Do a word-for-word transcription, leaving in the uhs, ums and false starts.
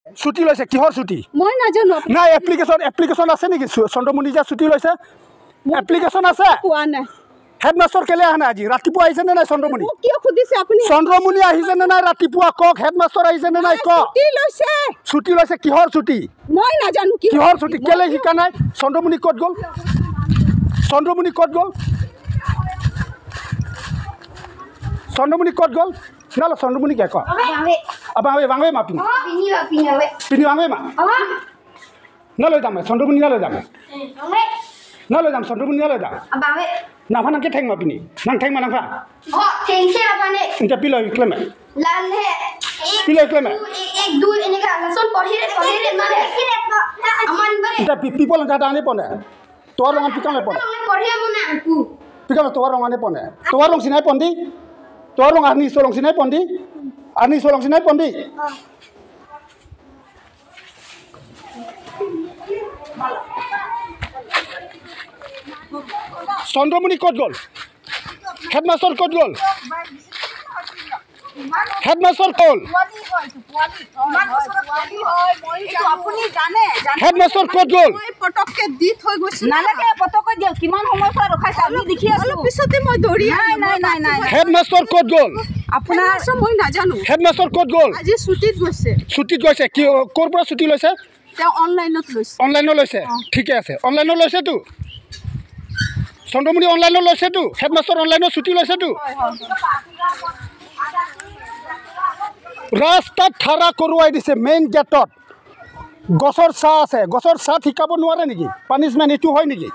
ছুটি লৈছে, কিহৰ ছুটি? মই নাজানো। নাই, এপ্লিকেশ্যন, এপ্লিকেশ্যন আছে নেকি? চু-, চন্দ্ৰমণি যে ছুটি লৈছে, এপ্লিকেশ্যন আছে? পোৱা নাই। হেডমাষ্টৰ কেলে অহা নাই আজি? ৰাতিপুৱা আহিছে নে নাই চন্দ্ৰমণি? মোক কিয় সুধিছে আপুনি? চন্দ্ৰমণি আহিছে নে নাই ৰাতিপুৱা কওক? হেডমাষ্টৰ আহিছে নে নাই নাই, কওক? ছুটি লৈছে। ছুটি লৈছে, কিহৰ ছুটি? মই নাজানো কি কিহৰ ছুটি? মই কেলে কিয় শিকা নাই? চন্দ্ৰমণি ক'ত গ'ল? চন্দ্ৰমণি ক'ত গ'ল? চন্দ্ৰমণি ক'ত গ'ল? Nalo Chandramoni ke ko? Abang Awe. Abang Awe, Abang Awe ma pini. Pini Awe, pini Awe. Pini Abang Awe ma. Abang. Nalo dam, Chandramoni nalo dam. Abang Awe. Nalo dam, Chandramoni nalo dam. Abang Awe. Nangphan nangketheng ma pini. Nangtheng ma nangphan. Oh, thengse aphan ne. Inta pilo klem. Lal he. Pilo klem. Ek, ek, dui, ini ka. Lason porhi re, porhi re, mare. Aman bare. Inta pi-, people nangkadang ne pon ne. Tovar along an pi kam le pon. Porhi amu nangku. Pi kam le tovar along an ne pon ne. Tovar along sinai pon di. Tovar along arni so along sinai pon di. Arni so along sinai pon di. Chandramoni ক'ত গ'ল? হেডমাষ্টৰ ক'ত গ'ল? হেডমাষ্টৰ ক'ত? পোৱালি হয়, এইটো পোৱালি। ইমান বছৰত পোৱালি হয়, মই এইটো জানো। আপুনি জানে, জানে। হেডমাষ্টৰ ক'ত গ'ল? মই পটককে দি থৈ গৈছো। নালাগে, পটককে দিয়ক। কিমান সময়ৰ পৰা ৰখাইছে? আমি অলপ, দেখি আছো। অলপ পিছতে মই দৌৰি নাই, আহিম। নাই, মই নাই, নাই, নাই। হেডমাষ্টৰ ক'ত গ'ল? আপোনাৰ হেডমাষ্টৰ মই নাজানো। হেডমাষ্টৰ ক'ত গ'ল? আজি ছুটীত গৈছে। ছুটীত গৈছে। কি, ক'ৰ পৰা ছুটী লৈছে? তেওঁ অনলাইনত লৈছে। অনলাইনত লৈছে? অ। ঠিকে আছে। অনলাইনত লৈছেতো? চন্দ্ৰমণি অনলাইনত লৈছেতো? হেডমাষ্টৰ অনলাইনত ছুটী লৈছেতো? হয়, হয়, হয়। ৰাস্তাত খাৰা কৰোৱাই দিছে মেইন গেটত। গছৰ ছাঁ আছে, গছৰ ছাঁত শিকাব নোৱাৰে নেকি? পানিচমেণ্ট এইটো হয় নেকি?